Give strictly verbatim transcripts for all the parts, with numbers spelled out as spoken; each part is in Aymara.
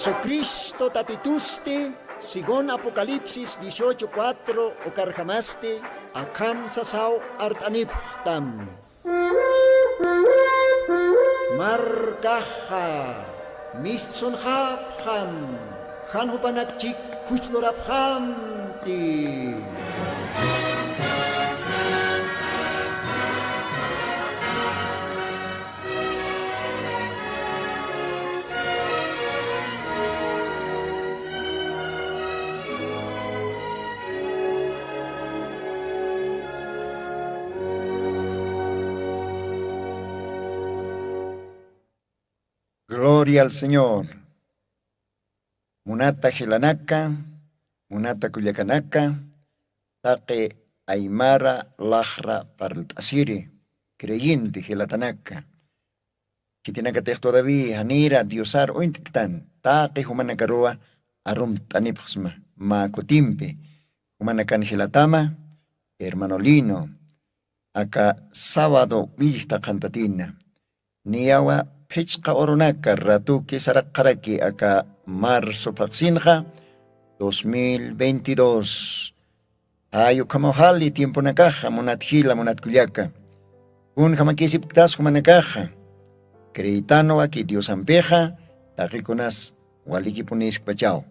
Jesucristo Tatitusti, según Apocalipsis dieciocho cuatro, ukarjamasti akham sasaw art'anipxtam. Markaxa mistsunxapxam, jan jupanakchik juchlurapxamti. Gloria al Señor. Munata jilanaka, munata kullakanaka, taqi aymara laxra parlt'asiri, creyente jilatanaka. Khitinakatix todavía janira Diosar uñt'ktan, taqi jumanakaruwa arumt'anipxsma, mä kutimpi, jumanakan jilatama, hermano Lino, aka sábado willta qhantatina. Niyawa phichqa urunaka ratuki saraqxaraki aka marzo phaxsinxa dos mil veintidós. Jay ukhamaw jali tiemponakaxa, munat jila, munat kullaka. Kunjamakisipktas jumanakaxa. Creyitanwa ki Diosampixa, taqikunas walikipuniskpachaw.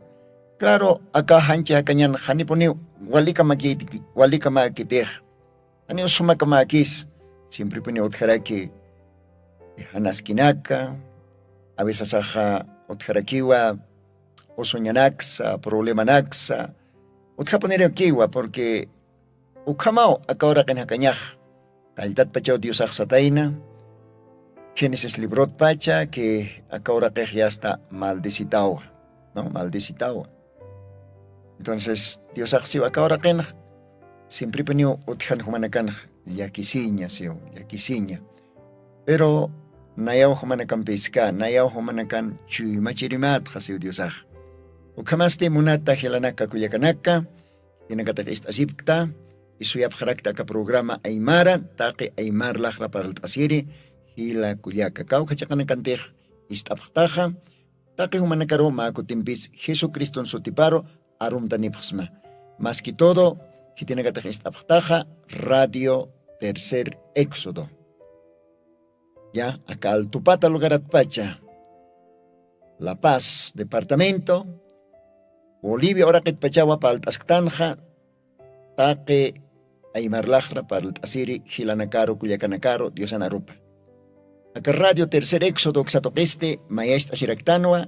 Claro, aka janchi jakañan janipuniw walikamakiti-, walikamakitix. Janiw sumakamakis, siemprepuni utjaraki, eh, jan askinaka, a veces axa utjarakiwa, usuñanaksa, problemanaksa, utjapunirakiwa, porque ukhamaw aka uraqin jakañax, qalltatpachaw Diosax satayna, Génesis librotpacha, que aka uraqix ya está maldecitawa, ¿no? Maldecitawa. Entonces, Diosax siw aka uraqinx, siemprepuniw utjan jumanakanx llakisiña, siw, llakisiña. Pero nayaw jumanakampiska, nayaw jumanakan chuymachirimatxa, siw Diosax. Ukhamasti munata jilanaka kullakanaka, khitinakatix ist'asipkta, suyapxarakta aka programa aymara, taqi aymar laxra parlt'asiri, jila kullaka. Kawkha chiqanakantix ist'apxtaxa, taqi jumanakaru mä kutimpis Jesucriston sutiparu arumtanipxsma. Más que todo, khitinakatix ist'apxtaxa, Radio Tercer Éxodo. Ya, aka Altupata lugaratpacha, La Paz departamento, Bolivia uraqitpachawa parlt'asktanxa, taqi aymar laxra parlt'asiri jilanakaru, kullakanakaru, Diosan arupa. Aka Radio Tercer Éxodo uksa tuqisti, mayacht'asiraktanwa,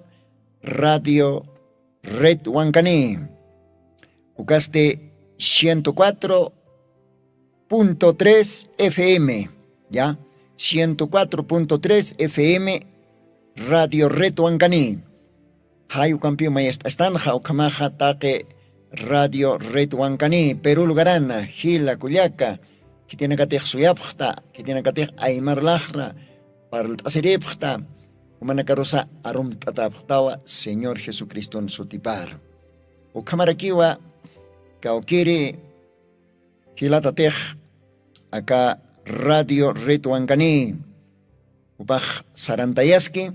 Radio Red Wankani. Ukasti ciento cuatro punto tres F M, ¿ya? Ciento cuatro punto tres F M, Radio Red Wankani. Jay ukampiw mayacht'astanxa, ukhamaxa taqi Radio Red Wankani, Perú lugarana, jila kullaka, khitinakatix suyapxta, khitinakatix aymar laxra parlt'asiripxta, jumanakarusa arumt'atäpxtawa Señor Jesucriston sutiparu. Ukhamarakiwa, kawkiri jilatatix aka Radio Red Wankani, jupax sarantayaski,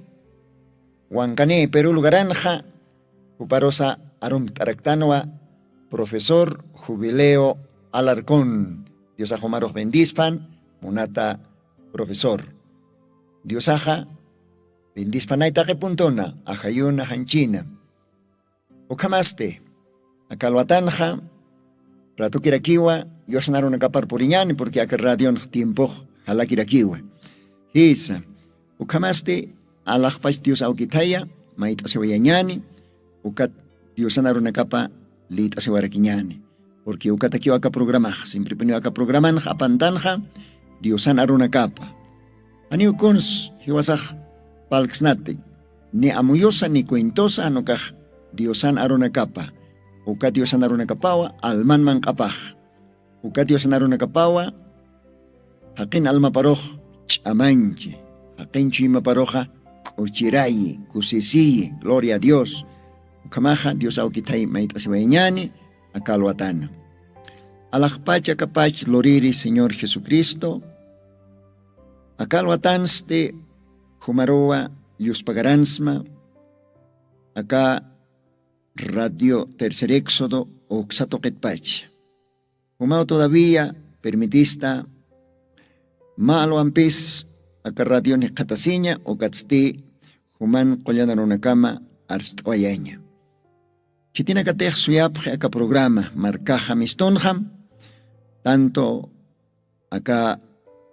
Wankani Perú lugaranxa, juparusa arumt'araktanwa profesor Jubileo Alarcón. Diosax jumarux bendispan, munata profesor. Diosaxa bendispanay taqi puntuna, ajayuna, janchina. Ukhamasti, aka alwatanxa, ratukirakiwa, Diosan arunakapar puriñäni, porque aka radionx tiempox jalakirakiwa. Jisa, ukhamasti, alaxpach Dios awkithaya, mayt'asiwayañäni, ukat Diosan arunakapa liyt'asiwarakiñäni. Porque ukatakiw aka programax, siemprepuniw aka programanxa apantanxa, Diosan arunakapa. Janiw kuns jiwasax parlksnati, ni amuyusa ni cuentosa, jan ukax Diosan arunakapa, uka Diosan arunakapawa alman manq'apax, uka Diosan arunakapawa jaqin almaparux ch'amanchi, jaqin chuymaparuxa k'uchirayi, kusisiyi, gloria a Dios. Ukhamaxa Dios awkithay mayt'asiwayañäni, aka alwatana. Alaxpach akapach luriri Señor Jesucristo, aka alwatansti jumaruwa yuspagaransma, aka radio Tercer Éxodo uksa tuqitpacha. Jumaw todavía permitista mä alwampis aka radion jikxatasiña, ukatsti juman qullan arunakama arst'awayaña. Khitinakatix suyapxi aka programa markaxa mistunxam, tanto aka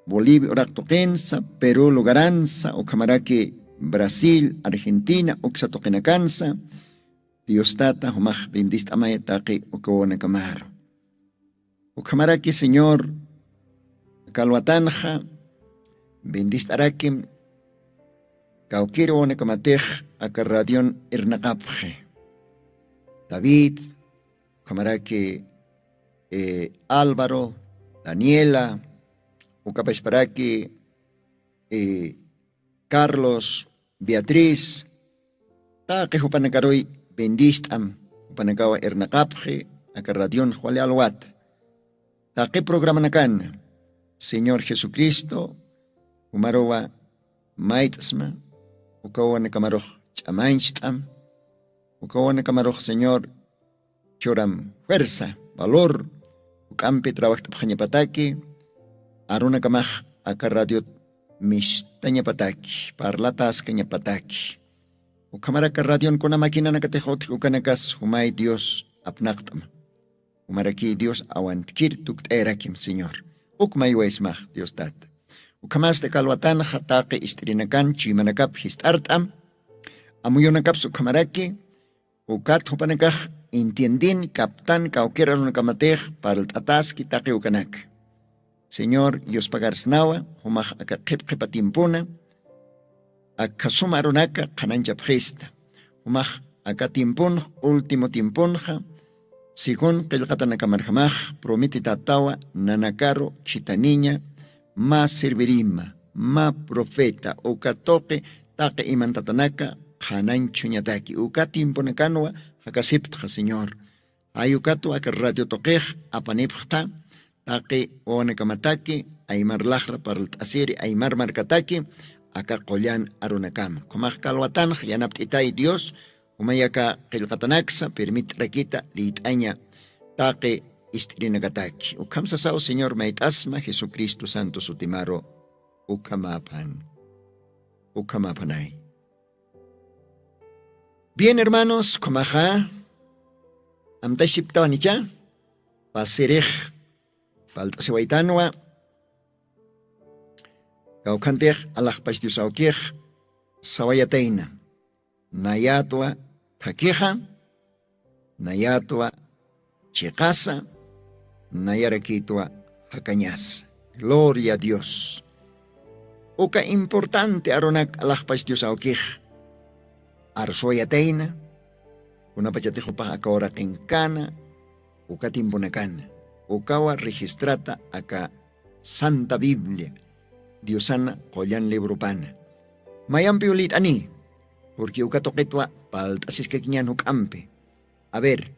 Bolivia uraq tuqinsa, Perú lugaransa, ukhamaraki Brasil, Argentina uksa tuqinakansa. Dios Tata, jumax bendist'amay taqi uka wawanakamaru. Ukhamaraki Señor, aka alwatanxa bendist'arakim kawkir wawanakamatix aka radion irnaqapxi. David, ukhamaraki, eh, Álvaro, Daniela, ukapasparaki, eh, Carlos, Beatriz, taqi jupanakaruy bendist'am, jupanakawa irnaqapxi aka radion wali alwata. Taqi programanakan, Señor Jesucristo jumaruwa mayt'sma, uka wawanakamarux ch'amancht'am, uka wawanakamarux Señor churam fuerza, valor, juk'ampi trabajt'apxañapataki, arunakamax aka radiot mistañapataki, parlataskañapataki. Ukhamaraka radion kuna makinanakatix utji ukanakas jumay Dios apnaqt'ma. Jumaraki Dios awantkir tukt'ayarakim Señor. Uk maywaysmax Dios Tata. Ukhamasti aka alwatanxa taqi ist'irinakan chuymanakap jist'art'am. Amuyunakapsa ukhamaraki, ukat jupanakax entiendin, kaptan, kawkir arunakamatix parlt'ataski taqi ukanaka. Señor, yuspagarsnawa, jumax aka qhip qhipa tiempona, aka suma arunaka qhananchapxista. Jumax aka tiemponx, último tiemponxa, según qillqatanakamarjamax, prometitatawa, nanakaru, khithaniña, mä servirima, mä profeta, uka tuqi, taqi imantatanaka, qhananchuñataki, uka tiemponakanwa, jakasiptxa, Señor. Jay ukatwa aka radio tuqix apanipxta, taqi wawanakamataki, aymar laxra parlt'asiri, aymar markataki, aka qullan arunakama. Ukhamaq kalwatanx yanapt'itay Dios, umay aka qillqatanaksa, permitt'arakita, liyt'aña, taqi ist'irinakataki. Ukham sasaw Señor mayt'asma, Jesucristo santo sutimaru, ukhamäphan, ukhamäphanay. Bien, hermanos, ukhamaxa, amtay siptawanicha, pasirix, palt'asiwaytanwa, kawkhantix, alaxpach Dios awkix, sawayatayna, nayatwa, thakixa, nayatwa, chiqasa, nayarakitwa, jakañasa. Gloria a Dios. Uka importante arunak alaxpach Dios awkix. Arsuwayatayna, kunapachatix jupax aka uraqinkana, uka tiemponakana. Ukawa registrata aka Santa Biblia, Diosana qullan libropana. Mayampiw liyt'ani, porque uka tuqitwa palt'asiskakiñan juk'ampi. A ver,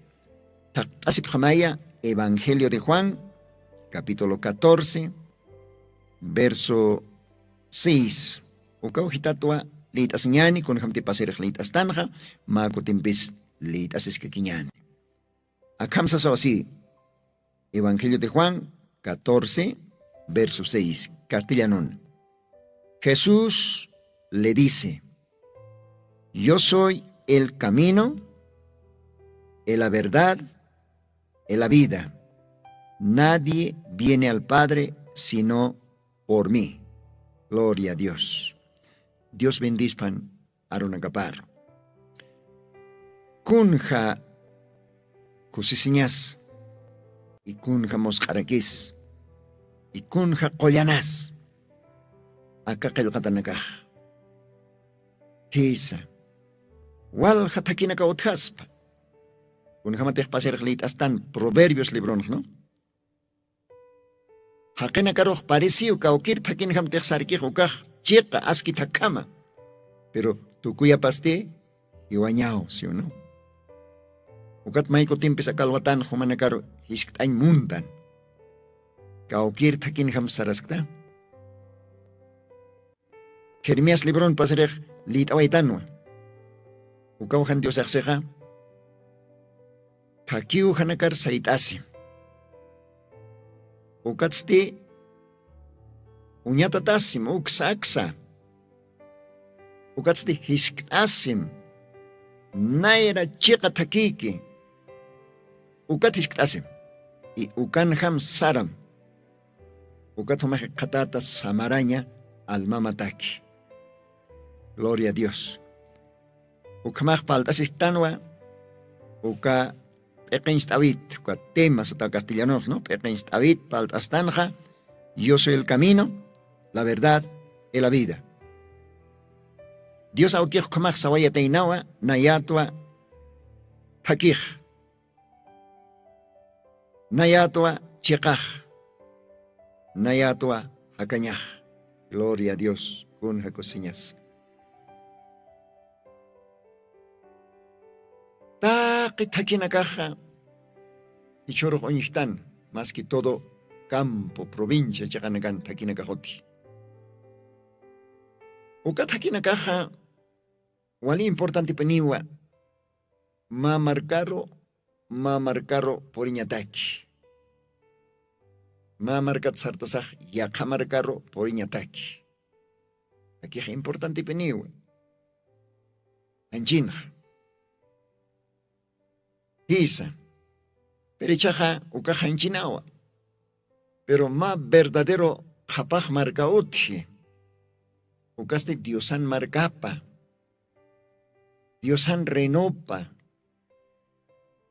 thaqt'asipxamaya Evangelio de Juan, capítulo catorce, verso seis. Ukaw jitatwa liyt'asiñani, kunjamti pasirix liyt'astanxa, mä kutimpis liyt'asiskakiñani. Akham sasaw así, Evangelio de Juan catorce, verso seis, castellanun. Jesús le dice: "Yo soy el camino, y la verdad, y la vida. Nadie viene al Padre sino por mí." Gloria a Dios. Dios bendispan arunakaparu. Kunja kusisiñas, y kunja musq'arakis, y kunja qullanas, aka qillqatanakax. Jisa, walja thakinaka utjaspa. Kunjamatix pasirix liyt'astan Proverbios libronx, ¿no? Jaqinakarux parisiw kawkir thakinjamtix sarkix ukax chiqa aski thakhama. Pero tukuyapasti jiwañaw, ¿sí o no? Ukat may kutimpis aka alwatan jumanakaru jiskt'añ muntan. Kawkir thakinjam saraskta. Jeremías libron pasirix liyt'awaytanwa. Ukaw jan diosaxsixa thakiw janakar sayt'asim. Ukatsti uñatatasim uksa aksa. Ukatsti jiskt'asim nayra chiqa thakiyki. Ukat jiskt'asim y ukanjam saram. Ukat jumaxi qhatata samaraña almamataki. Gloria a dios. Ukhamax palt'asisktanwa uka p'iqincht'awit uka tema sata castellanox no p'iqincht'awit palt'astanxa. Yo soy el camino, la verdad y la vida. Dios awkix ukhamax sawayataynawa nayatwa thakix, nayatwa chiqax, nayatwa jakañax. Gloria a dios. Kun jakusiñas taqi thakinakaxa ichhurux uñjtan mas que todo campo provincia chiqanakan thakinakaxuti. Uka thakinakaxa wali importantipiniwa. Mä markaru mä markaru puriñataki mä markat sartasax yaqha markaru puriñataki. Akix importantipiniwa janchinxa jisa. Pirichaxa ukax janchinawa. Pero mä verdadero qhapax marka utji. Ukasti diosan markapa diosan renopa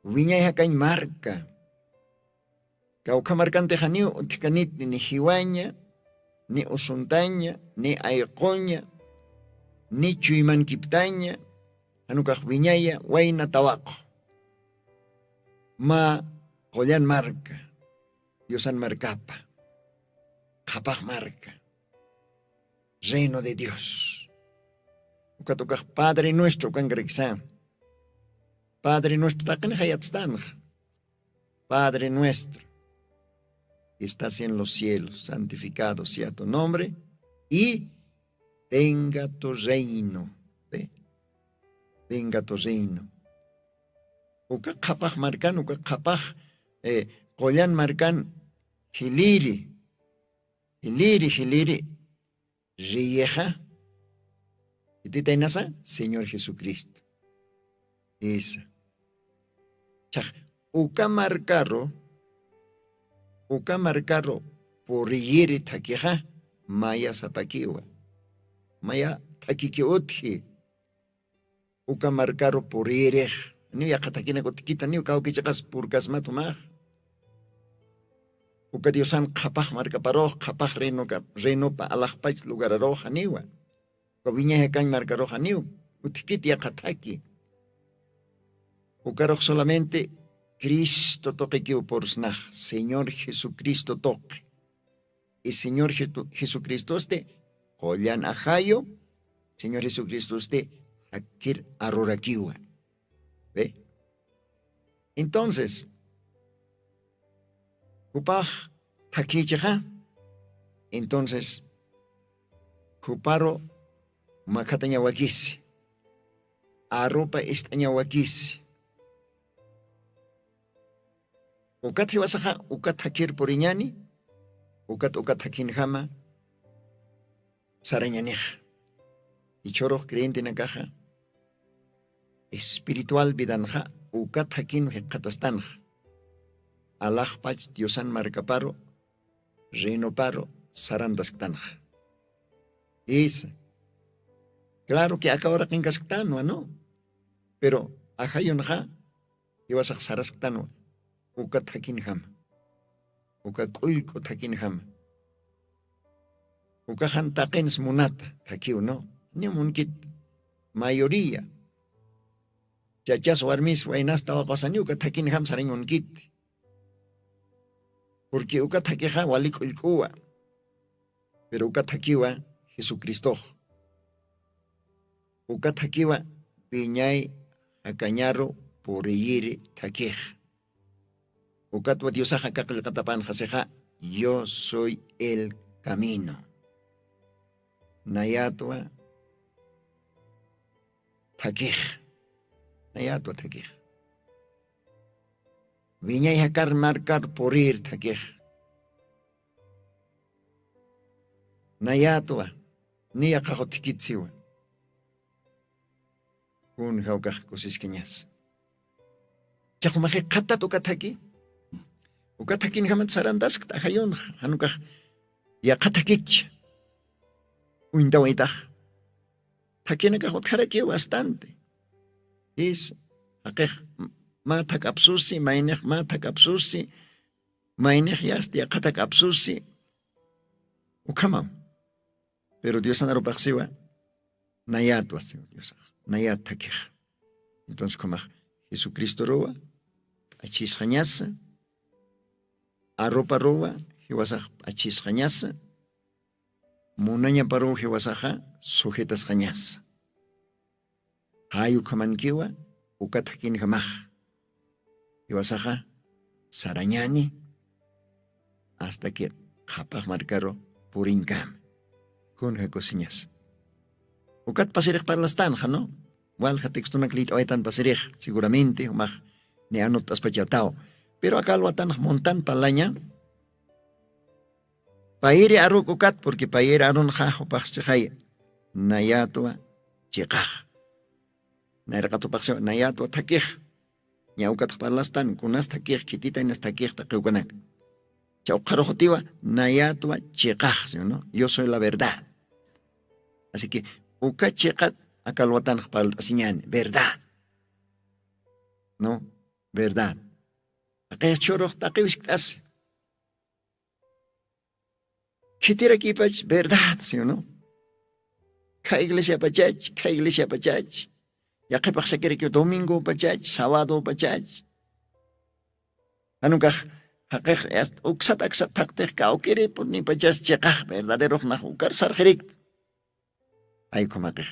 wiñay jakañ marka. Kawkha markantixaniw utkanit ni jiwaña ni usuntaña ni ayquña ni chuymankiptaña. Janukax wiñaya wayna tawaqu mä qullan marka diosan markapa qhapax marka reino de dios. Ukat ukax padre nuestro ukankarakisa. Padre nuestro taqinxa yatstanxa padre nuestro, estás en los cielos santificado sea tu nombre y venga tu reino. Venga tu reino. Uka qhapax markan uka qhapax qullan markan jiliri jiliri jiliri riyixa. Ititaynasa señor jesucristo. Isa chax uka markaru uka markaru puriyiri thakixa maya sapakiwa. Maya thakiki utji uka markaru puriyirix niw yaqha thakinak utkita niw kawkichiqas purkasmat umax. Uka diosan qhapax markaparux qhapax reinopa alaxpach lugararux janiwa. Uka wiñay jakañ markarux janiw utkit yaqha thaki. Ukarux solamente cristo tuqikiw pursnax señor jesucristo tuqi. Y señor jesucristosti qullan ajayu señor jesucristosti jakir arurakiwa. Entonces jupax thakïchixa entonces juparu makhatañawakisi arupa ist'añawakisi. Ukat jiwasaxa ukat jakir puriñani ukat ukat jakinjama sarañanix. Ichhurux creyentenakaxa espiritual vidanxa ukat jakin jikxatastanxa alaxpach diosan markaparu reinoparu sarantasktanxa. Isa claro que aka uraqinkasktanwa no pero ajayunxa jiwasax sarasktanwa uka thakinjama uka k'ullk'u thakinjama. Ukaxan taqins munata thakiw no ni munkit mayoría chachas warmis waynas tawaqasani uka thakinjam sarañ munkit. Purqui uka thakixa wali k'ullk'uwa pero uka thakiwa jesucristox uka thakiwa wiñay jakañaru puriyiri thakix. Ukatwa diosaxa kaqllqatapan jasixa yo soy el camino nayatwa thakix. Nayatwa thakix. Wiñay jakar markar purir thakix. Nayatwa ni yaqaxu thikitsiwa. Kun jawkax kusiskañas. Chaxumaxi qhatat uka thaki. Uka thakin jamat sarantaskta ajayunx janukax yaqha thakikch. Uñtawaytax thakinakax utjarakiw bastante. Is jaqix mä thak'apsusi maynix mä thak'apsusi maynix yasti yaqha thak'apsusi. Ukhamaw. Pero diosan arupaxsiwa nayatwa siwa diosax nayat thakix. Entonces ukhamax jesucristoruwa p'achisxañasa. Aruparuwa jiwasax p'achisxañasa. Munañaparuw jiwasaxa sujetasxañasa. Jay ukhamankiwa ukat jakinjamax jiwasaxa sarañani. Asta ki qhapax markaru puriñkama kun jakusiñas. Ukat pasirix parlastanxa no walja textunak lït'awaytan pasirix seguramente jumax ni anut'aspachataw. Pero aka alwatanx muntan parlaña. Payri aruk ukat purki payri arunxa jupaxchixay nayatwa chiqax. Nayraqatupaxsiwa nayatwa thakix. Ña ukatx parlastan kunas thakix khititaynas thakix taqiwkanak. Chawqharuxutiwa nayatwa chiqax sino yo soy la verdad. Asiki uka chiqat akalwatanx parlt'asiñani verdad. No verdad. Aqix chhurux taqiwskt'asi khitirakipach verdad sino kha iglesiapachach kha iglesiapachach. Yaqhipaxsakirakiw domingopachach sabadopachach. Janukax jaqix asta uksat aksat thaqtix kawkiripun nipachas chiqax verdaderoxnax ukar sarxirikta. Ay ukhamaqix.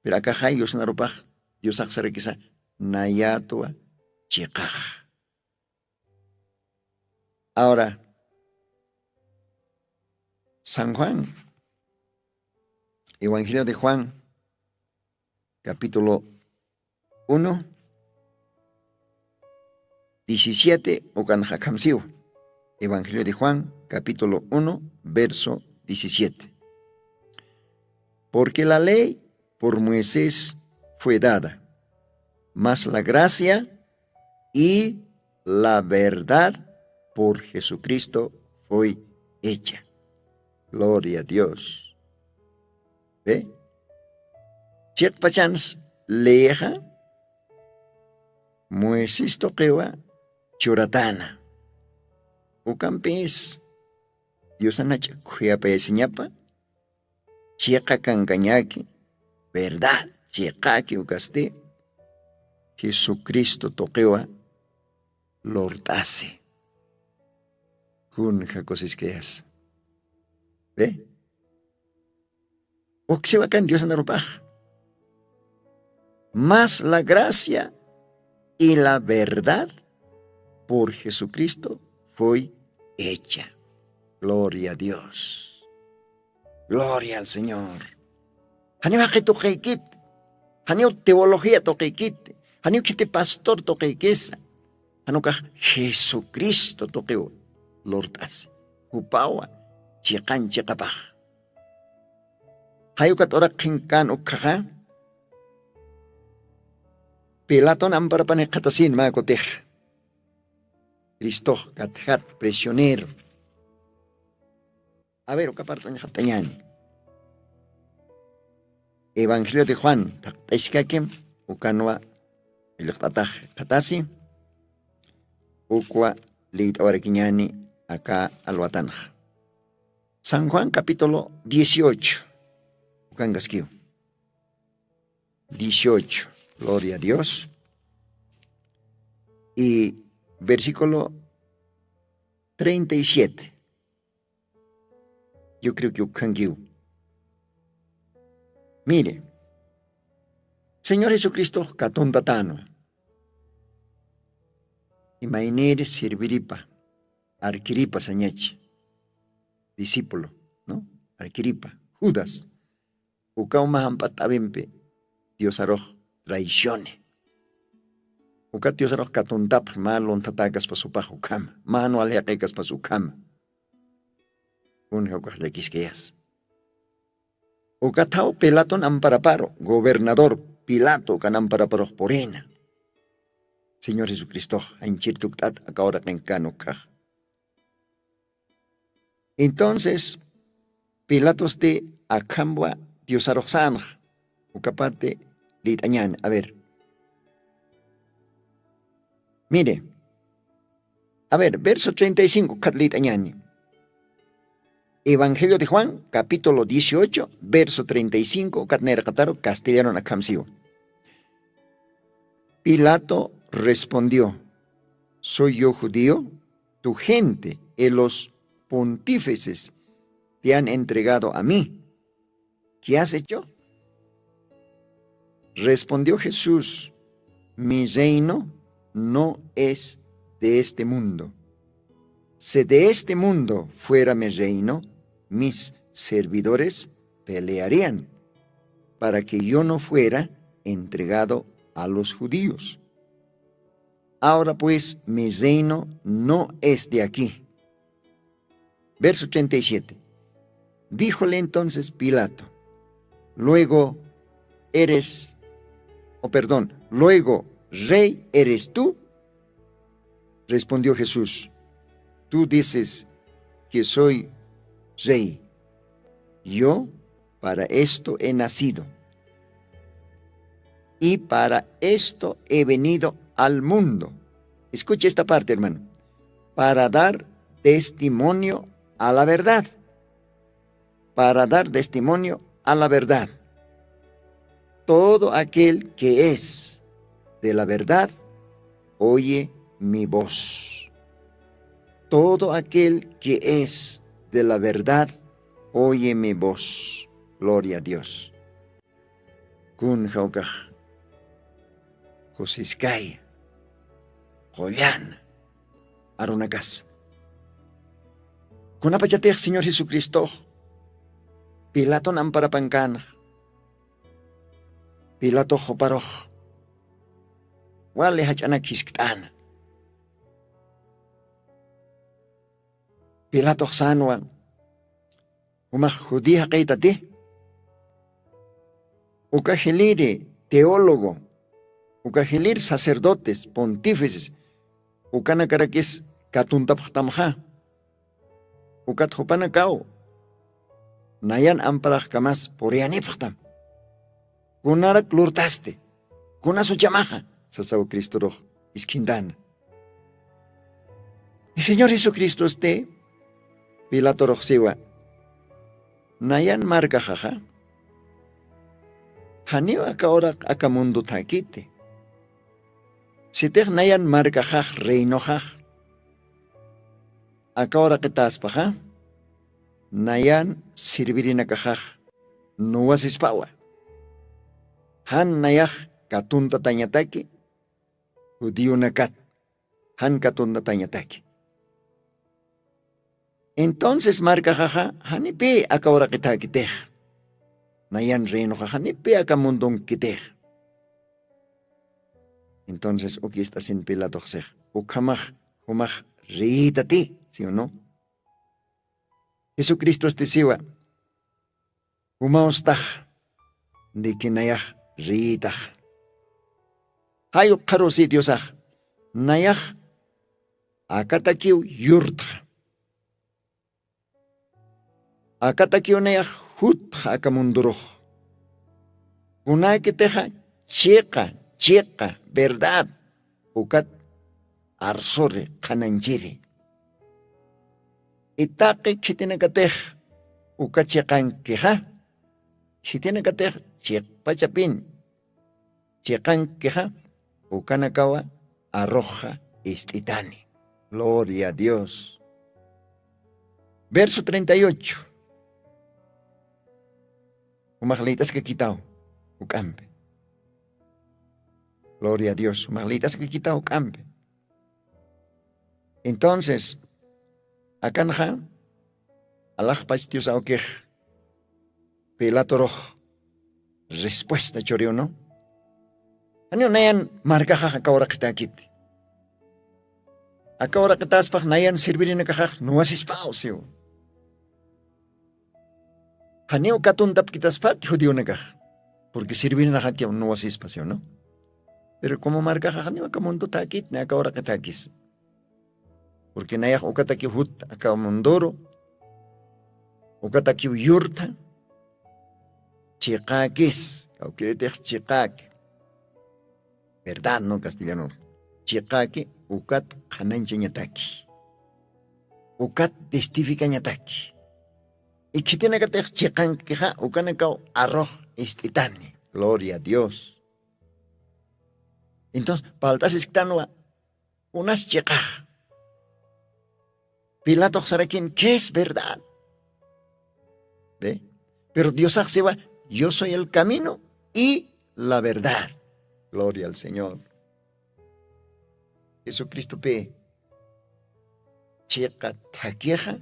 Pero akaxay diosnarupax diosaxsarakisa nayatwa chiqax. Ahora san juan evangelio de juan capítulo uno diecisiete ukanxakhamsiw. Evangelio de juan capítulo uno verso diecisiete. Porque la ley por moisés fue dada, mas la gracia y la verdad por jesucristo fue hecha. Gloria a dios. Chiqpachans leexa moisés tuqiwa churatana. Ukampis diosanach'a khuyapayasiñapa chiqa kankañaki verdad chiqaki ukasti jesucristo tuqiwa lurt'asi. Kun jakusiskayas? Be uksiwakan diosanarupax mas la gracia y la verdad por jesucristo foi hecha. Gloria a dios. Gloria al señor. Janiw jaqi tuqikit janiw teología tuqikit janiw khiti pastor tuqikisa janukax jesucristo tuqiw lurt'asi jupawa chiqan chiqapax. Jayukat uraq qhinkan ukhaxa pilaton amparapani qhatasin mä kutix cristox katjat prisionero. A ver uka partuñxat'añani evangelio de juan thaqt'axkakim ukanwa qillqt'atax qhatasi ukwa liyt'awarakiñani aka alwatanxa. San juan capítulo dieciocho ukankaskiw dieciocho. Gloria a dios. Y versículo treinta y siete. Yo creo que ukhankiw. Mire, señor jesucristox katuntatanwa imaynir sirviripa arkiripa sañachi discípulo, no? Arkiripa judas ukaw mä jamp'at t'awimpi diosarux traicione. Ukat diosarux katuntapx mä lunthatäkaspas upax ukhama, mä nuwal jaqïkaspas ukhama. Kunja ukax llakiskayas. Ukathaw pilaton amparaparu gobernador pilato ukan amparaparux purina. Señor jesucristox janchir tukt'at aka uraqinkan ukhax. Entonces pilatosti akhambwa diosaruxsanx. Ukapati lït'añani a ver. Mire, a ver verso treinta y cinco khat lït'añani. Evangelio de juan capítulo dieciocho verso treinta y cinco khat nayraqataru castellanun akhamsiwa. Pilato respondió, soy yo judío? Tu gente y los pontífices te han entregado a mí. ¿Qué has hecho? Respondió jesús, mi reino no es de este mundo. Si de este mundo fuera mi reino, mis servidores pelearían para que yo no fuera entregado a los judíos. Ahora pues mi reino no es de aquí. Verso treinta y siete. Díjole entonces pilato, luego eres, o perdón, luego rey eres tú? Respondió jesús, tú dices que soy rey. Yo para esto he nacido y para esto he venido al mundo. Escuche esta parte, hermano. Para dar testimonio a la verdad. Para dar testimonio a la verdad. Todo aquel que es de la verdad oye mi voz. Todo aquel que es de la verdad oye mi voz. Gloria a dios. Kun jawkax kusiskaya, qullana arunakasa. Kunapachatix señor jesucristox pilaton amparapankanxa, pilatox juparux wali jach'anak jiskt'ana. Pilatox sänwa, jumax judí jaqïtati? Uka jiliri teólogo, uka jilir sacerdotes pontífices ukanakarakis katuntapxtamxa. Ukat jupanakaw nayan amparaxkamas puriyanipxtam. Kunarak lurtasti? Kunas uchamaxa? Sasaw cristorux iskhintana. Señor jesucristosti pilatorux siwa, nayan markaxaxa janiw aka uraq aka munduthäkiti. Sitix nayan markaxax reinoxax aka uraqitaspaxa nayan sirvirinakaxax nuwasispawa. Jan nayax katuntatañataki judionakat jan katuntatañataki. Entonces markaxaxa janipï aka uraqitäkitix nayan reinoxax janipï aka mundunkitix. Entonces uk ist'asin pilatoxsix ukhamax jumax reyïtati? Si o no? Jesucristosti siwa, jumawstax dikinayax reyïtax. Jay ukxarusi diosax nayax akatakiw yurtxa. Akatakiw nayax jutxa aka mundurux. Kunäkitixa chiqa chiqa verdad ukat arsuri qhananchiri. Itaqi khitinakatix uka chiqankixa khitinakatix chiqpachapin chiqankixa ukanakawa arruxxa ist'itani. Gloria a dios. Verso treinta y ocho. Umax lït'askakitaw uk'ampi. Gloria a dios umax lït'askakitaw uk'ampi. Entonces akanxa alaxpach dios awkix pilatorux respuesta churiw no. Janiw nayan markaxax aka uraqitäkiti. Aka uraqitaspax nayan sirvirinakaxax nuwasispaw siw. Janiw katuntapkitaspati judionakax. Purqui sirvirinaxakiw nuwasispa siw no. Pero como markaxax janiw aka mundutäkiti ni aka uraqitäkis. Purqui nayax ukatakiw jut aka munduru. Ukatakiw yurtha. Chiqäkis kawkiritix chiqäki. Verdad no castellanor. Chiqäki ukat qhanañchañataki. Ukat testificañataki. Ikhitinakatix chiqankixa ukanakaw arrux ist'itani. Gloria a dios. Entonces palt'asisktanwa unas chiqax. Pilatox sarakin qué es verdad? Pero diosax siwa, yo soy el camino y la verdad. Gloria al señor. Jesucristopi chiqa thakixa.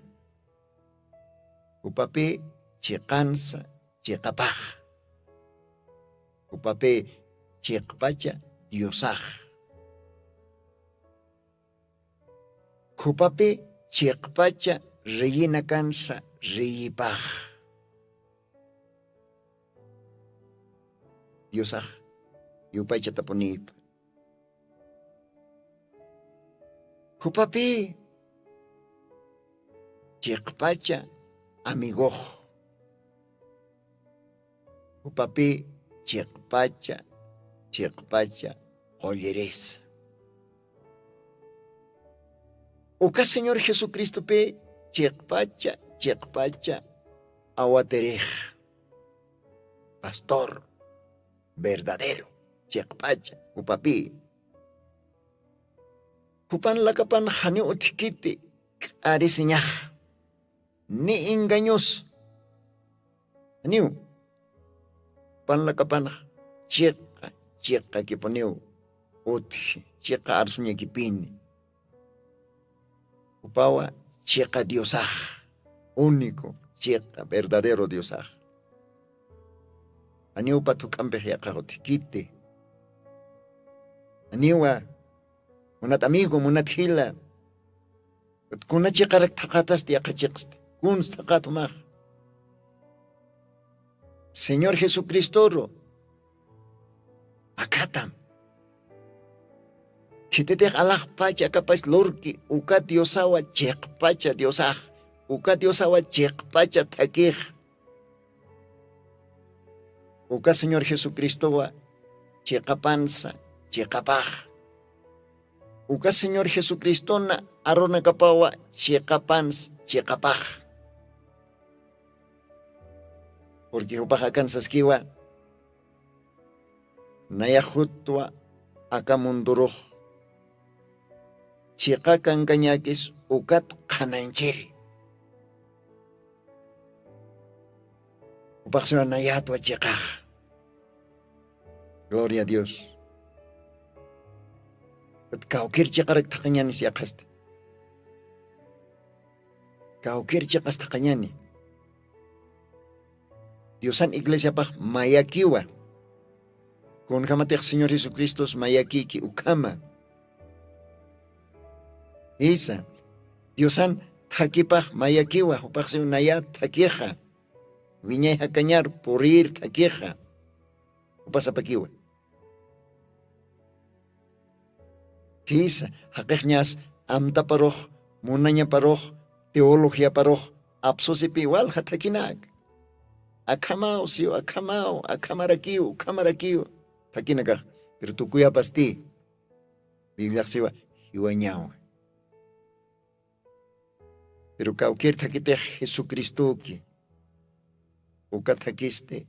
Jupapi chiqansa chiqapax. Jupapi chiqpacha diosax. Jupapi chiqpacha reyinakansa reyipax. Diosax yupaychatapunipa. Jupapi chiqpacha amigox. Jupapi chiqpacha chiqpacha qullirisa. Uka señor jesucristopi chiqpacha chiqpacha awatirix. Pastor verdadero chiqpacha jupapi. Jupan lakapan janiw utjkiti k'arisiñax ni engañus. Janiw jupan lakapanx chiqa chiqakipuniw utji chiqa arsuñakipini. Jupawa chiqa diosax único chiqa verdadero diosax. Janiw upat juk'ampix yaqax utjkiti. Janiwa munat amigo munat jila. Kuna chiqarak thaqatasti yaqha chiqsti kunsa thaqat jumax? Señor jesucristoru akhatam. Khititix alaxpacha akapach lurki uka diosawa chiqpacha diosax uka diosawa chiqpacha thakix. Uka señor jesucristowa chiqapansa chiqapax. Uka señor jesucristona arunakapawa chiqapansa chiqapax. Purqui jupax akan saskiwa nayax jutwa aka mundurux chiqa kankañakis ukat qhananchiri. Jupaxsiwa nayatwa chiqax. Gloria a dios. Kawkir chiqarak thaqañanis yaqhasti. Kawkir chiqas thaqañani. Diosan iglesiapax mayakiwa. Kunjamatix señor jesucristos mayakiki ukhama. Jisa. Diosan thakipax mayakiwa jupaxsiw nayat thakixa. Wiñay jakañar purir thakixa. Jupasapakiwa. Jisa. Jaqixñas amtaparux munañaparux teologiaparux apsusipi walja thakinaka. Akhamaw siw akhamaw akhamarakiw ukhamarakiw thakinakax. Pero tukuyapasti bibliaxsiwa jiwañawa. Pero kawkir thakitix jesucristoki uka thakisti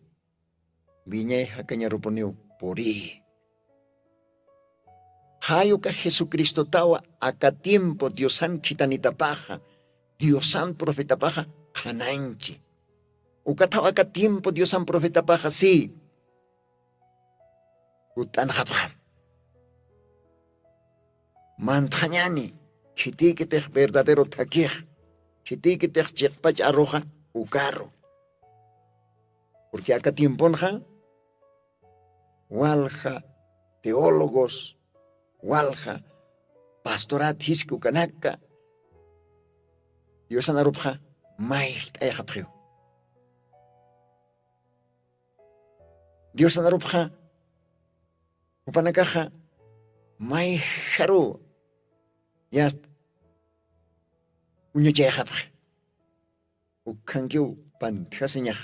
wiñay jakañarupuniw puriyi. Jay uka jesucristotawa aka tiempo diosan khitanitapaxa diosan profetapaxa qhananchi. Ukathaw aka tiempo diosan profetapaxa si jutt'anxapxam. Mantxañani khitiykitix verdadero thakix khitiykitix chiqpach arruxa ukaru. Purqui aka tiemponxa walja teólogos, walja pastorat jiski ukanaka diosan arupxa mayjt'ayaxapxiw. Diosan arupxa jupanakaxa mayjaruw yast uñachayaxapxi. Ukhankiw pantjasiñax,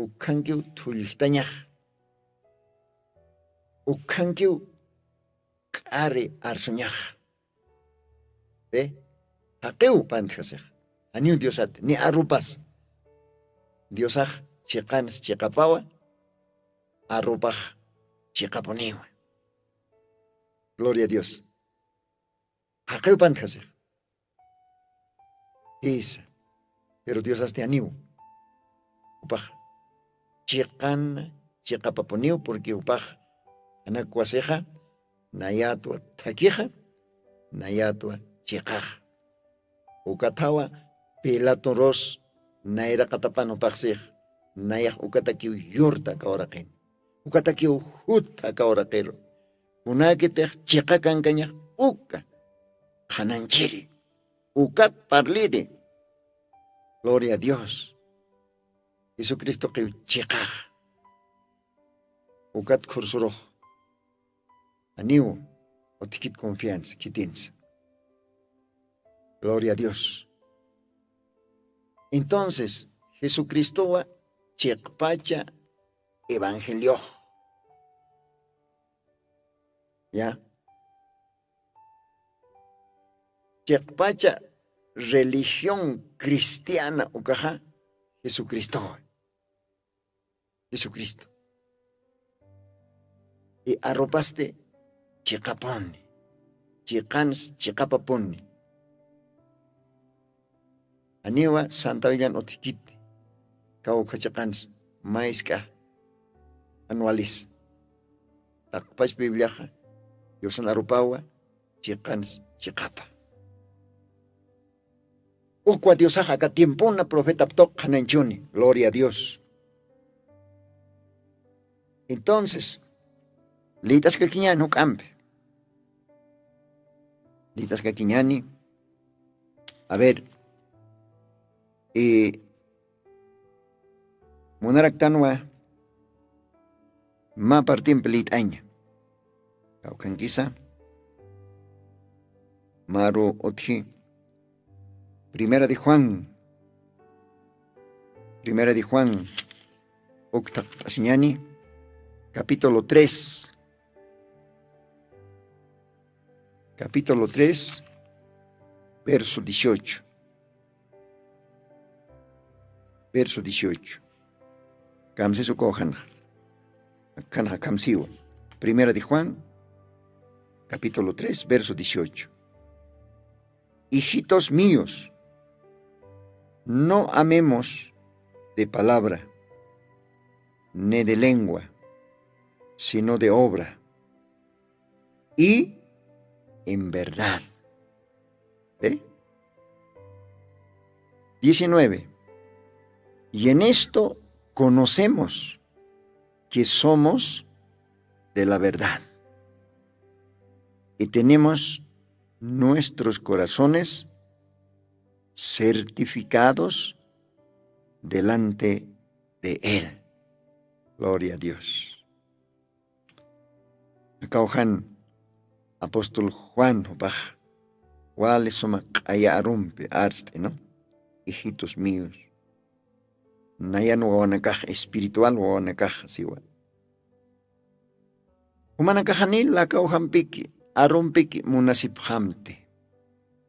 ukhankiw thulltañax, ukhankiw k'ari arsuñax. Jaqiw pantjasix, janiw diosat ni arupas. Diosax chiqans chiqapawa, arupax chiqapuniwa. Gloria a dios. Jaqiw pantjasix. Jisa. Pero diosasti janiw, jupax chiqan chiqapapuniw purqui jupax janakwasixa nayatwa thakhixa, nayatwa chiqaxa. Ukathawa pilaturus nayraqatapan jupaxsix nayax ukatakiw yurta kawraqin, ukatakiw jutha kawraqiru. Kunakitix chiqa kankañax uka qhananchiri, ukat parliri. Gloria a dios. Jesucristoqiw chiqax. Ukat khursurux aniw utjkit confianza khitinsa. Gloria a dios. Entonces jesucristowa chiqpacha evangeliox. Ya. Chiqpacha religión cristiana ukaxa jesucristowa. Jesucristo. Y arropasti chiqapuni, chiqans chiqapapuni. Aniwa santa villan utjkiti kawkha chiqans maysk'a anualis. Taqpach bibliaxa diosan arropawa chiqans chiqapa. Ukwa diosaxa aka tiempona profetap tuq qhananchuni. Gloria a dios. Entonces lït'askakiñani juk'ampi. Lït'askakiñani. A ver, munaraktanwa mä partimpi lït'aña. Kawkhankisa maru utji. Primera de juan. Primera de juan. Uktaq t'asiñani. Capítulo tres. Capítulo tres, verso dieciocho. Verso dieciocho. Kamsis ukaw janxa. Janxa kamsiwa. Primera de juan, capítulo tres, verso dieciocho. Hijitos míos, no amemos de palabra ni de lengua, sino de obra y en verdad. Diecinueve. Y en esto conocemos que somos de la verdad y tenemos nuestros corazones certificados delante de él. Gloria a dios. Akawjan apóstol juan jupax wali suma q'aya arumpi arst'i no. Hijitos míos, nayan wawanakax espiritual wawanakax siwa. Jumanakaxanil akawjampiki arumpiki munasipxamti.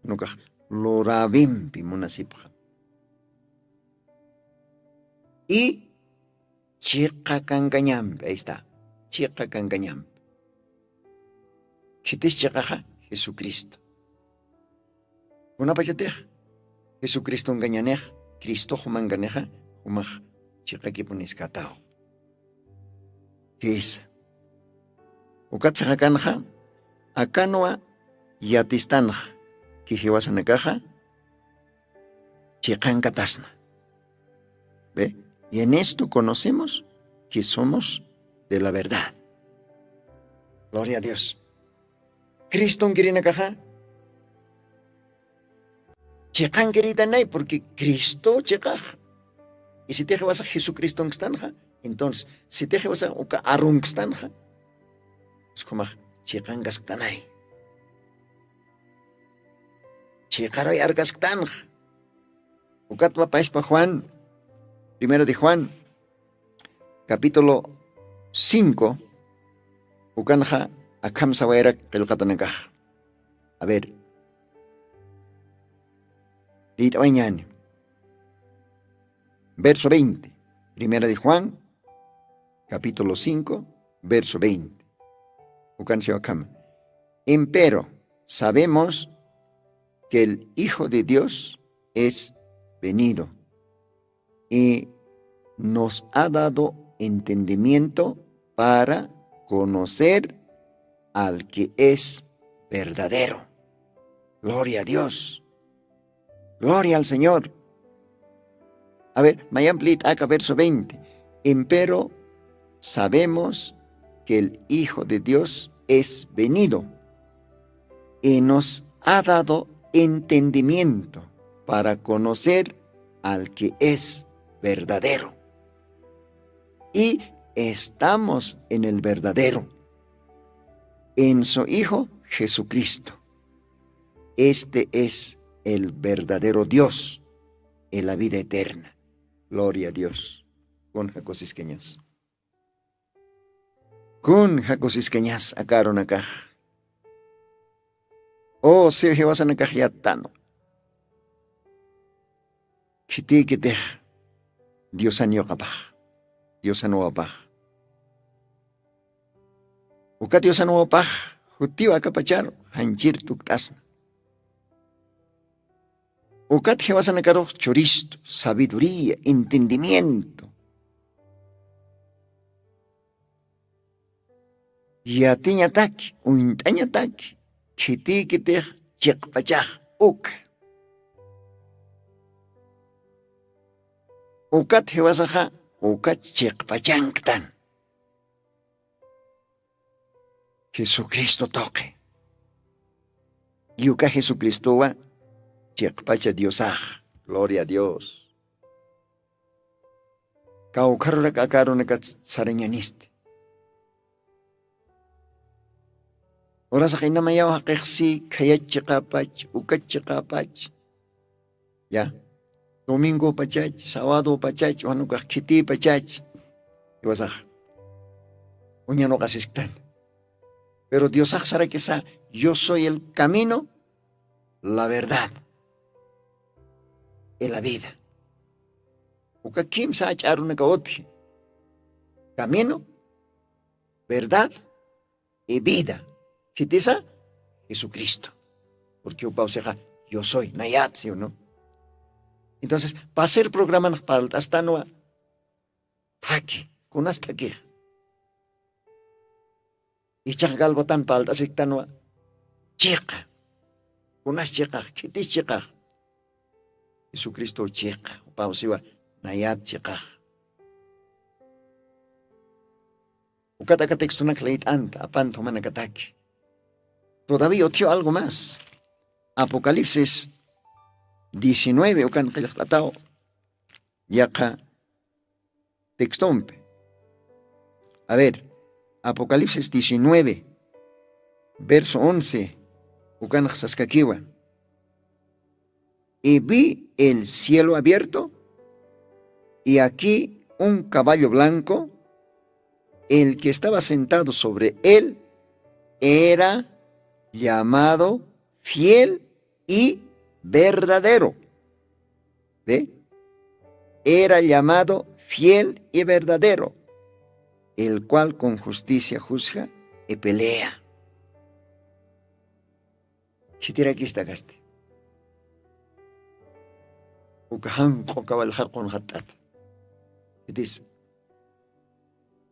Nukax luräwimpi munasipxam. Y chiqa kankañampi ahí está. Chiqa kankañampi. Khitis chiqaxa jesucristo. Kunapachatix jesucristonkañanix cristox jumankanixa jumax chiqakipuniskataw. Jisa. Ukatsaxakanxa akanwa yatistanxa kijiwasanakaxa chiqankatasna. Ve, y en esto conocemos que somos de la verdad. Gloria a Dios. Cristonkirinakaxa chiqankiritay nay, porque cristo chiqax. Y sitix iwasax jesucristonkistanxa, entonces sitix iwasax uka arunkstanxa, uskhumax chiqankasktanay. Chiqaruy arkasktanxa. Ukatwa payspa juan, primero de juan, capítulo cinco, ukanxa akham sawayrak qillqatanakax. A ver, liyt'awañani. Verso veinte, primera de juan, capítulo cinco, verso veinte. Ukan siwa akham. Empero sabemos que el hijo de dios es venido y nos ha dado entendimiento para conocer al que es verdadero. Gloria a dios. Gloria al señor. A ver, mayamplit aka verso veinte. Empero sabemos que el hijo de dios es venido y nos ha dado entendimiento para conocer al que es verdadero. Y estamos en el verdadero, en su hijo jesucristo. Este es el verdadero dios, en la vida eterna. Gloria a dios. Kun jakusiskañas, kun jakusiskañas akarunakax. O siw jiwasanakax yattanu. Khitikitix diosan yuqapax, diosan wapax. Ukat diosan wapax jutiw akapacharu janchir tukt'asna. Ukat jiwasanakarux churistu sabiduría, entendimiento. Yatiñataki uñt'añataki, khitikitix chiqpachax uka. Ukat jiwasaxa ukat chiqpachanktan. Jesucristo toqi. Yuka jesucristowa chiqpacha diosax. Gloria a dios. Kawkharurak akarunaka sarañanisti. Urasax inamayaw jaqixsi khayach chiqapach ukach chiqapach. Ya, domingo pachach, sabado pachach wanukax khiti pachach. Iwasax uñanuqasisktan. Pero diosax sarakisa, yo soy el camino, la verdad, y la vida. Uka kimsa ach'arunaka utji. Camino, verdad y vida. Khitisa jesucristo. Porque upawsixa yo soy nayat si uno. Entonces pasir programanax parlt'astanwa. Thaki, kunas thakix? Ichax galbotan parlt'asiktanwa. Chiqa. Kunas chiqax khitis chiqax? Jesucristo chiqa. Upawsiwa nayat chiqax. Ukat aka textonak leyt'anta apanta jumanakataki. Todavía utjiw algo más. Apocalipsis diecinueve ukan qillqt'ataw. Yaqha textompi. A ver, apocalipsis diecinueve, verso once, ukanxa saskakiwa. Y vi el cielo abierto, y aquí un caballo blanco. El que estaba sentado sobre él era llamado fiel y verdadero. ¿Ve? Era llamado fiel y verdadero, el cual con justicia juzga y pelea. Khitirakista kasti? Uka janq'u kawallxar qunxatt'at. Khitis?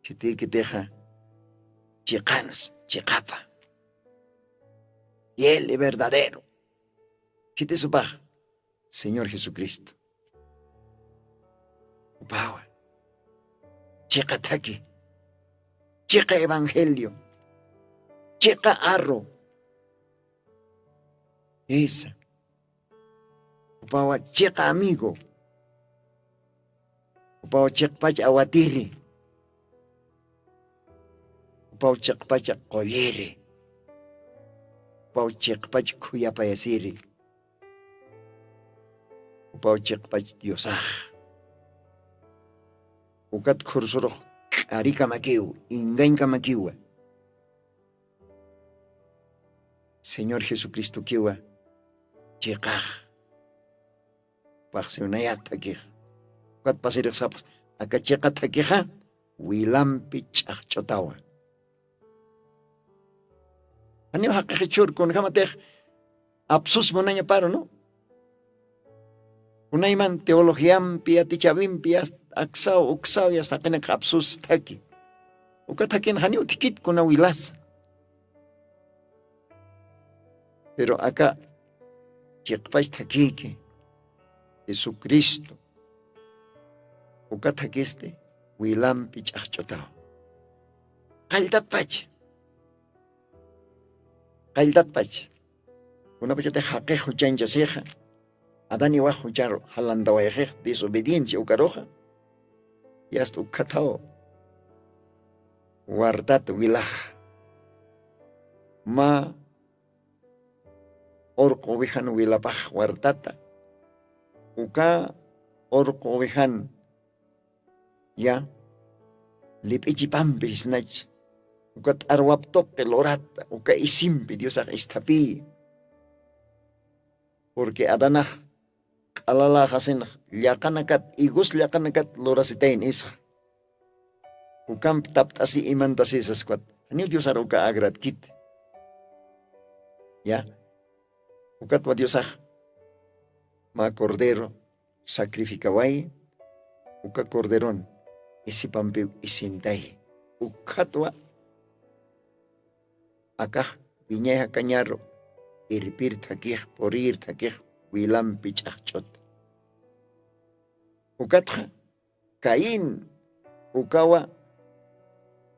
Khitikitixa chiqans chiqapa, fiel y verdadero. Khitis upax? Señor jesucristo. Upawa chiqa thaki, chiqa evangelio. Chiqa arru. Isa. Upawa chiqa amigo. Upawa chiqpach awatiri. Upawa chiqpach qulliri. Upawa chiqpach khuyapayasiri. Upaw chiqpach diosax. Ukat khursurux k'arikamakiw, ingañkamakiwa. Señor jesucristokiwa chiqax. Paxsiwnayat thakix. Ukat pasirix sapxs, aka chiqa thakixa wilampi ch'axch'utawa. Janiw jaqixichur kunjamatix apsus munañaparu, ¿no? Kunayman teologiampi yatichawimpi yasta aksaw uksaw yasta jaqinakxa apsus thaki. Uka thakin janiw thikit kuna wilasa. Pero aka chiqpach thakiki jesucristo uka thakisti wilampi ch'axch'utaw. Qalltatpach qalltatpach. Kunapachatix jaqix juchanchasixa adán iwax jucharu jalantawayxix desobediencia ukaruxa. Yasta ukkhathaw wartat wilax mä urqu ovejan wilapax wartata. Uka urqu ovejan ya lip'ichipampi jisnach uka t'arwap tuqi lurata uka isimpi diosax isthapiyi. Purqui adanax q'alalaxasinx llaqanakat igus llaqanakat lurasitayn isxa. Ukamp tapt'asi imantasisaskwat janiw diosar uka agratkit. Ya. Ukatwa diosax mä cordero sacrificawayi. Uka corderon isipampiw isintayi. Ukatwa akax wiñay jakañaru irpir thakix purir thakix wilampi ch'axch'ut. Ukatxa caín ukawa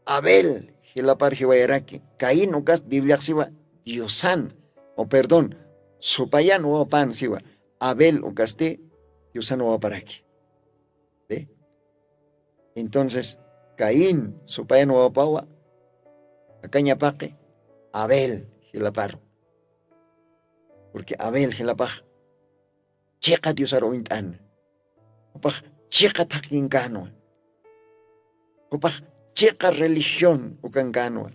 abel jilapar jiwayaraki. Caín ukast bibliaxsiwa diosan o perdón supayan wawapan siwa. Abel ukasti diosan wawaparaki. Entonces caín supayan wawapawa akañapaqi abel jilaparu. Purqui abel jilapax chiqa diosar uñt'ana. Jupax chiqa thaqinkänwa. Jupax chiqa religión ukankänwa.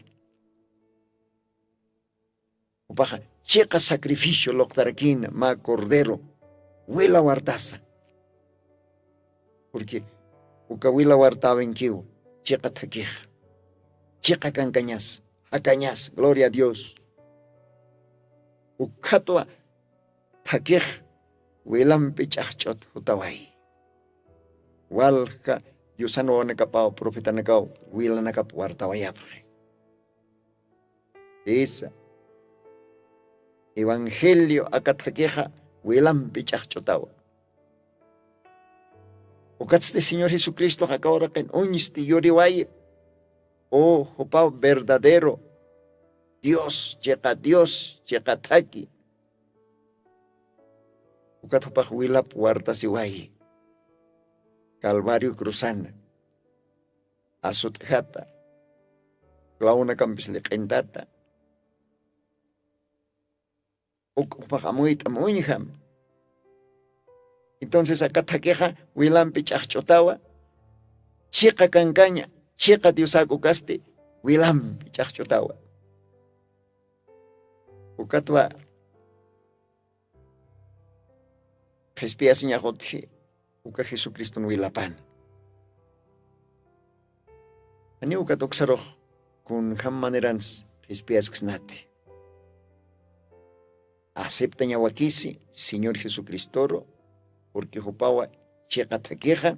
Jupaxa chiqa sacrificio luqtarakïna mä cordero wila wartasa. Purqui uka wila wartäwinkiw chiqa thakix chiqa kankañas jakañas gloria a dios. Ukkhatwa thakix wilampi ch'axch'ut jutaway. Walja diosan wawanakapaw profetanakaw wilanakap wartawayapxi. Isa evangelio aka thakixa wilampi ch'axch'utawa. Ukatsti señor jesucristox aka uraqin uñsti yuriwayi. U jupaw verdadero dios chiqa dios chiqa thaki. Ukat jupax wilap wartasiwayi calvario cruzana asut'jata clawunakampis liq'intata. Uk jupax amuyt'am uñjam. Entonces aka thakixa wilampi ch'axch'utawa. Chiqa kankaña chiqa diosak ukasti wilampi ch'axch'utawa. Ukatwa qhispiyasiñax utji uka jesucriston wilapana. Janiw ukat uksarux kunjam maneransa qhispiyasksnati. Aceptañawakisi señor jesucristoru purqui jupawa chiqa thakixa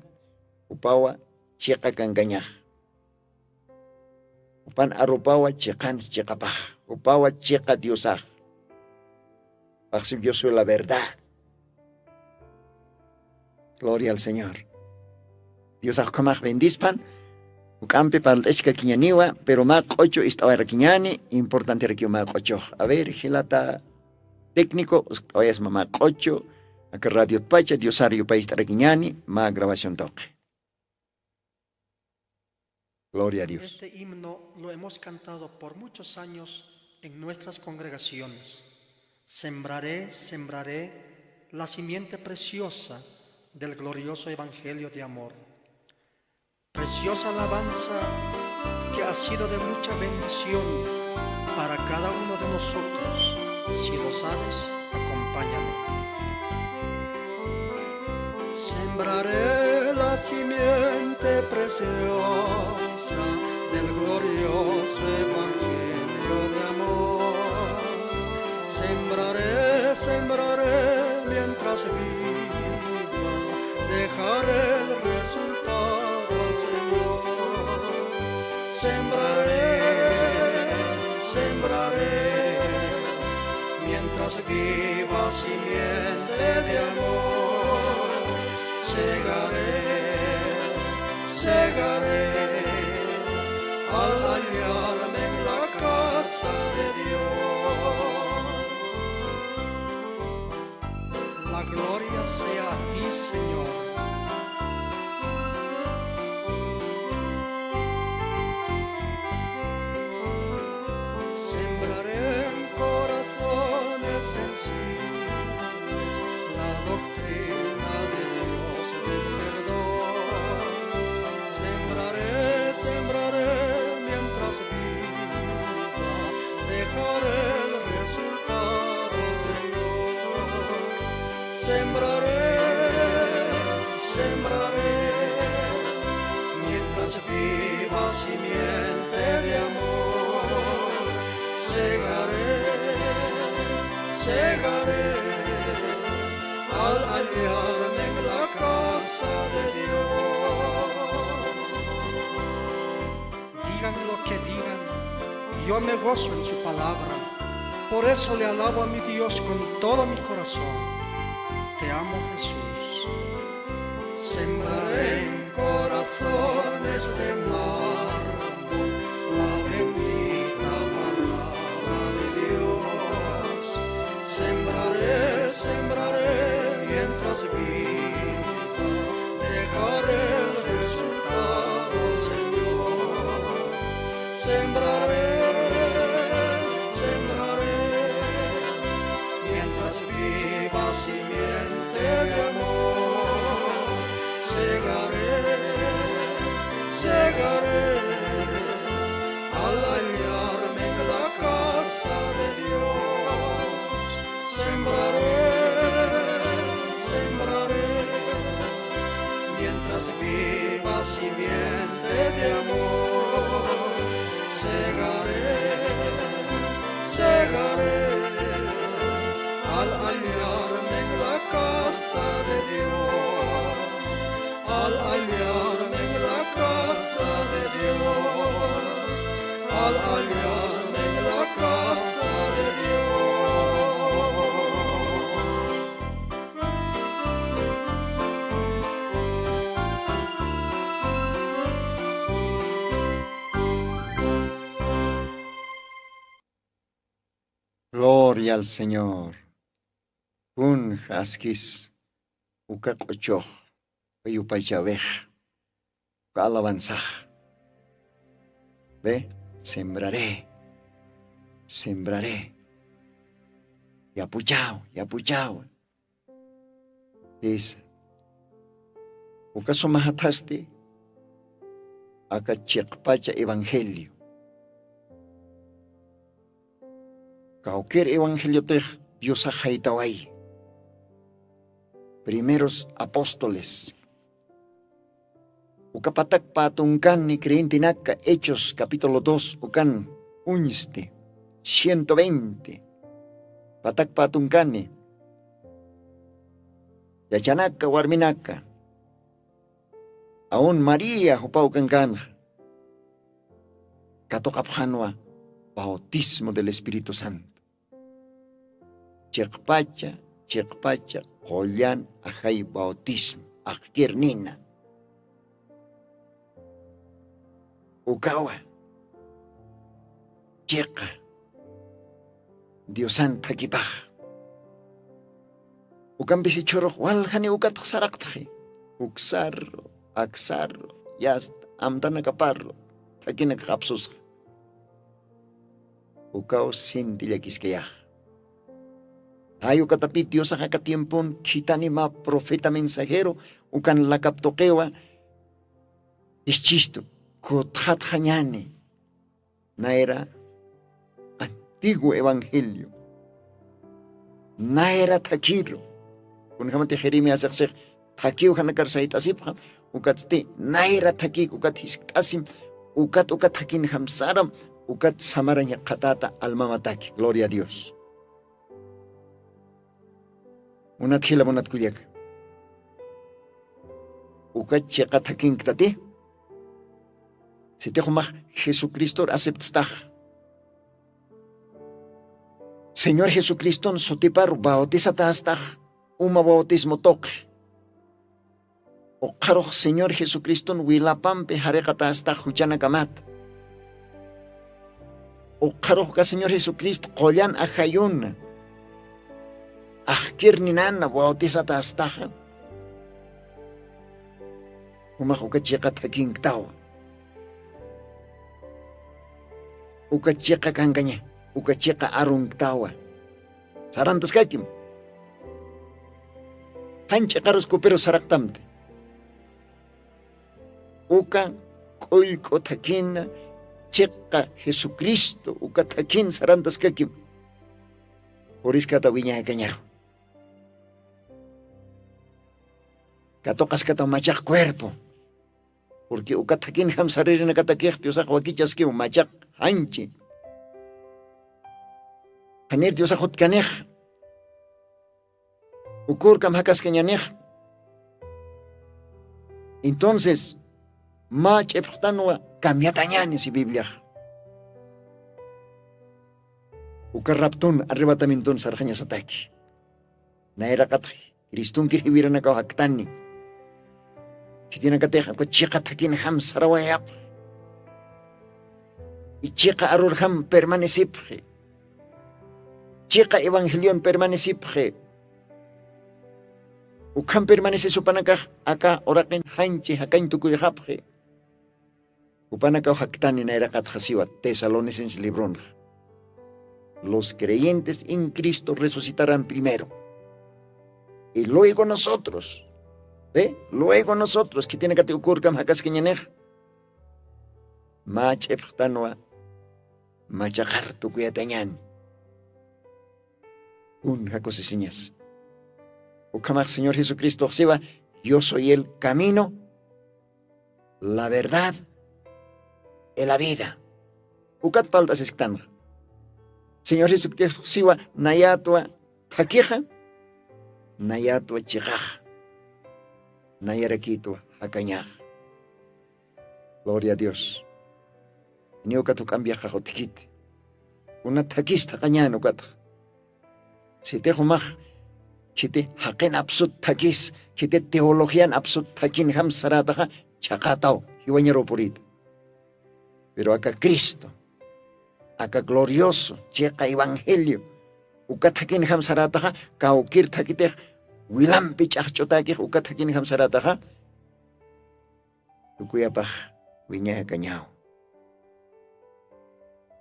jupawa chiqa kankañax. Jupan arupawa chiqans chiqapax jupawa chiqa diosax. Paxsiw diosuy la verdad. Gloria al señor. Diosax ukhamax bendispan. Juk'ampi parlt'askakiñaniwa, pero mä q'uchu ist'awayrakiñani, importanterakiw mä q'uchux. A ver, jilata técnico, uskt'awayasma mä q'uchu, aka radiotpacha, Diosar yupayist'arakiñani, mä grabación tuqi. Gloria a Dios. Este himno lo hemos cantado por muchos años en nuestras congregaciones. Sembraré, sembraré la simiente preciosa del glorioso evangelio de amor. Preciosa alabanza que ha sido de mucha bendición para cada uno de nosotros. Si lo sabes, acompáñame. Sembraré la simiente preciosa del glorioso evangelio de amor. Sembraré, sembraré mientras viva, dejaré el resultado al Señor. Sembraré, sembraré, mientras viva simiente de amor. Segaré, segaré, al hallarme en la casa de Dios. La gloria sea a ti, Señor. Sembraré en corazones sencillos la doctrina de Dios del perdón. Sembraré, sembraré mientras viva, dejaré el resultado al Señor. Sembraré, sembraré, mientras viva simiente de amor. Segaré, segaré, al hallarme en la casa de Dios. Digan lo que digan, yo me gozo en su palabra. Por eso le alabo a mi Dios con todo mi corazón. Te amo, Jesús. Sembraré en corazones de mármol la bendita palabra de Dios. Sembraré, sembraré mientras viva, dejaré el resultado, Señor. Sembraré, sembraré, mientras viva simiente de amor. Segaré, segaré, al hallarme en la casa de Dios. Sembraré, sembraré, mientras viva simiente de amor. Segaré, segaré, al hallarme en la casa de Dios. Al hallarme en la casa de Dios, al hallarme en la casa de Dios. Gloria al Señor. Kunja askis uka q'uchux, uka yupaychäwix, uka alabanzax. Ve, sembraré, sembraré. Yapuchaw, yapuchaw. Jisa. Uka suma jathasti aka chiqpacha evangelio. Kawkir evangeliotix Diosax jaytawayi. Primeros apóstoles. Uka patak pä tunkani creyentenaka, Hechos capítulo dos ukan uñsti, ciento veinte. Patak pä tunkani. Yachanaka, warminaka. Aun María jupaw kankanxa. Katuqapxanwa bautismo del Espíritu Santo. Chiqpacha, chiqpacha, qullan ajay bautismo, aqkir nina. Ukawa chiqa diosan thakipax. Ukampis ichhurux waljani ukatx saraqtxi. Uksarru aksarru yasta amtanakaparru thakinakxapsusxa. Ukaw sinti llakiskayax. Jay ukatapit diosax aka tiempon khithanima profeta mensajero ukan lakap tuqiwa. Ischhistu kutxatxañani nayra antiguo evangelio nayra thakhiru. Kunjamati jeremias iqsix thakhiw janakar sayt'asipxa. Ukatsti nayra thakhik ukat jiskt'asim ukat ukat jakinjam saram ukat samaraña qhatata almamataki gloria a dios. Munat jila munat kullaka uka chiqa thakinktati. Sitixumax jesucristor aceptstax señor jesucriston sutiparu bautisatästax uma bautismo tuqi. Uqharux señor jesucriston wilapampi jariqatästax juchanakamata. Uqharux ka señor jesucristo qullan ajayuna ajkirninana bautisatästaxa. Umax uka chiqa thakinktawa uka chiqa kankaña uka chiqa arunktawa. Sarantaskakim jan ch'iqarus kupiru saraqtamti. Uka k'ullk'u thakhina chiqa jesucristo uka thakhina sarantaskakim. Puriskata wiñaykañaru katuqaskata machaq cuerpo. Purqui uka thakinjam saririnakatakix diosax wakichaskiw machaq janchi. Janir diosax utkanix ukurkam jakaskañanix. Entonces mä ch'ipxtanwa cambiatañani si bibliax uka raptun arrebatamientun sarxañasataki. Nayraqatxi cristonkir jiwiranakaw jaktani. Khitinakatix uka chiqa thakinjam sarawayapx ichiqa arurjam permanecipxi. Chiqa evangelion permanecipxi. Ukham permanecisupanakax aka uraqin janchi jakañ tukuyxapxi. Upanakaw jaktani nayraqatxasiwa tesalonicense libronxa los creyentes en cristo resucitarán primero. Y luego nosotros luego nosotros khitinakati ukurkam jakaskañanix mä ch'ipxtanwa machaqar tukuyatañani. Kun jakusisiñas ukhamax señor jesucristox siwa yo soy el camino la verdad y la vida. Ukat palt'asisktanxa señor jesucristox siwa nayatwa thakixa nayatwa chiqaxa nayarakitwa jakañaxa. Gloria a dios. Niw ukat juk'ampiaxax utjkiti kuna thakis thaqañän ukatxa. Sitix umax khiti jaqin apsut thakis khiti teologian apsut thakinjam sarätaxa chhaqataw jiwañaruw purita. Pero aka cristo aka glorioso chiqa evangelio uka thakinjam sarätaxa kawkir thakitix wilampi ch'axch'utäkix uka thakinjam sarätaxa tukuyapax wiñay jakañaw.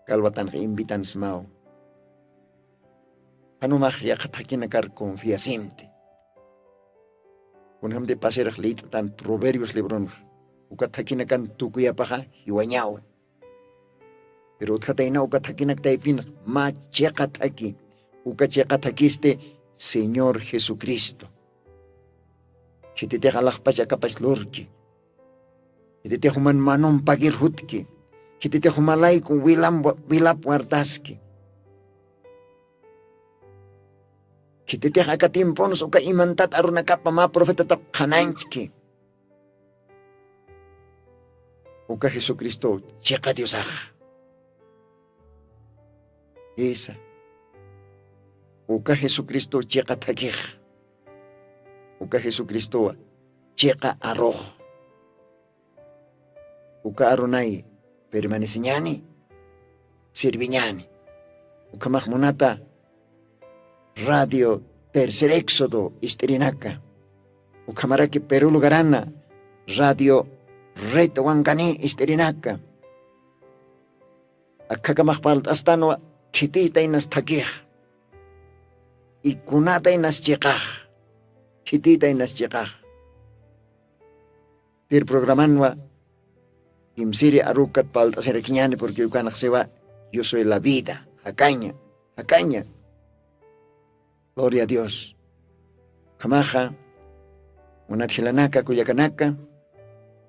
Kalwatanx invitan smaw janumax yaqha thakinakar confiasimti. Kunjamti pasirax liyt'tan proverbios libronxa uka thakinakan tukuyapaxa jiwañawi. Pero utjatayna uka thakinak taypinx mä chiqa thaki uka chiqa thakisti señor jesucristo. Khititix alaxpach akapach lurki khititix uman manum pagir jutki khititix umalayku wilam wilap wartaski. Khititix aka tiemponus uka imantat arunakapa mä profetata qhanañchki. Uka jesucristow chiqa diosax. Isa uka jesucristow chiqa thakix. Uka jesucristowa chiqa arux. Uka arunay permaneceñani, sirviñani. Ukhamax munata radio Tercer Éxodo ist'irinaka, ukhamaraki Perú lugarana radio Red Wankani ist'irinaka, akhakamax parlt'astanwa khititaynas thakix, ikunataynas chiqax, khititaynas chiqax. Tir programanwa kimsiri arukat palt'asirakiñani, porque ukanaxsiwa yo soy la vida. Jakaña, jakaña. Gloria a Dios. Khamaxa munat jilanaka kullakanaka,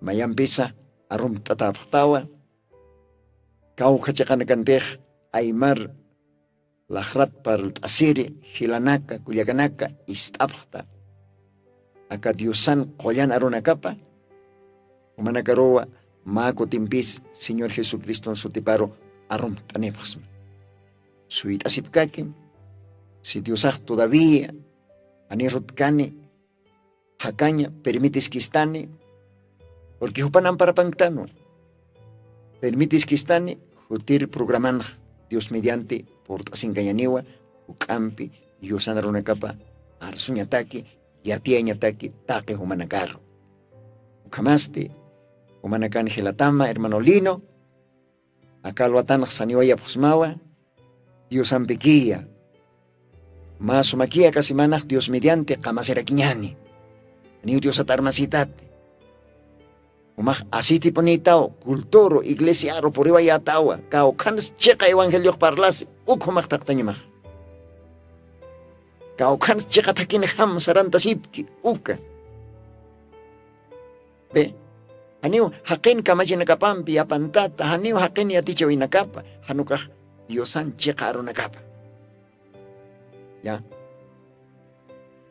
mayampisa arumt'atapxtawa kawkha chiqanakantix aymar laxrat parlt'asiri jilanaka kullakanaka ist'apxta aka diosan qullan arunakapa. Umanakaruwa mä kutimpis señor jesucriston sutiparu arumt'anipxsma. Suyt'asipkakim si diosax todavía anirutkani jakaña permitiskistani, porque jupan amparapanktanwa. Permitiskistani jutir programanx dios mediante purt'asinkañaniwa juk'ampi yusanarunakapa arsuñataki yatiyañataki taqi jumanakaru. Ukhamasti jumanakan jilatama hermano lino, akalwatanx saniwayapxsmawa diosampikiya. Mä sumakiya kasimanax dios mediante qamasirakiñani. Aniw diosat armasitati. Umax asitipunitaw kulturu iglesiaru puriwayatawa kawkhanas chiqa evangeliox parlasi ukhumax taqtañamax. Kawkhanas chiqa thakinjam sarantasipki uka. Be, janiw jaqin kamachinakapampi yapantata janiw jaqin yatichawinakapa janukax diosan chiqa arunakapa. Ya.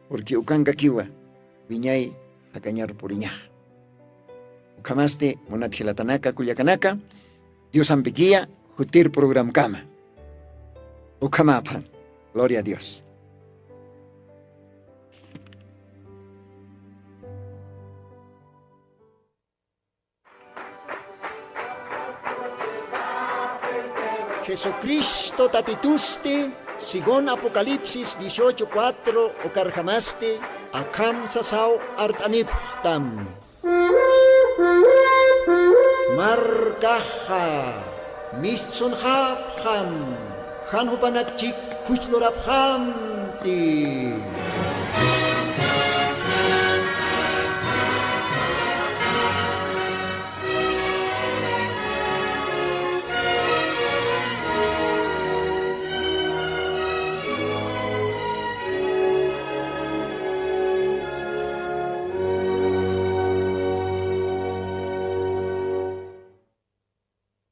Purki ukankakiwa wiñay jakañar puriñax. Ukhamasti munat jilatanaka kullakanaka, diosampikiya jutir programkama. Ukhamaphan. Gloria a dios. Jesucristo tatitusti según apocalipsis dieciocho cuatro ukarjamasti akham sasaw art'anipxtam. Markaxa mistsunxapxam jan jupanakchik juchlurapxamti.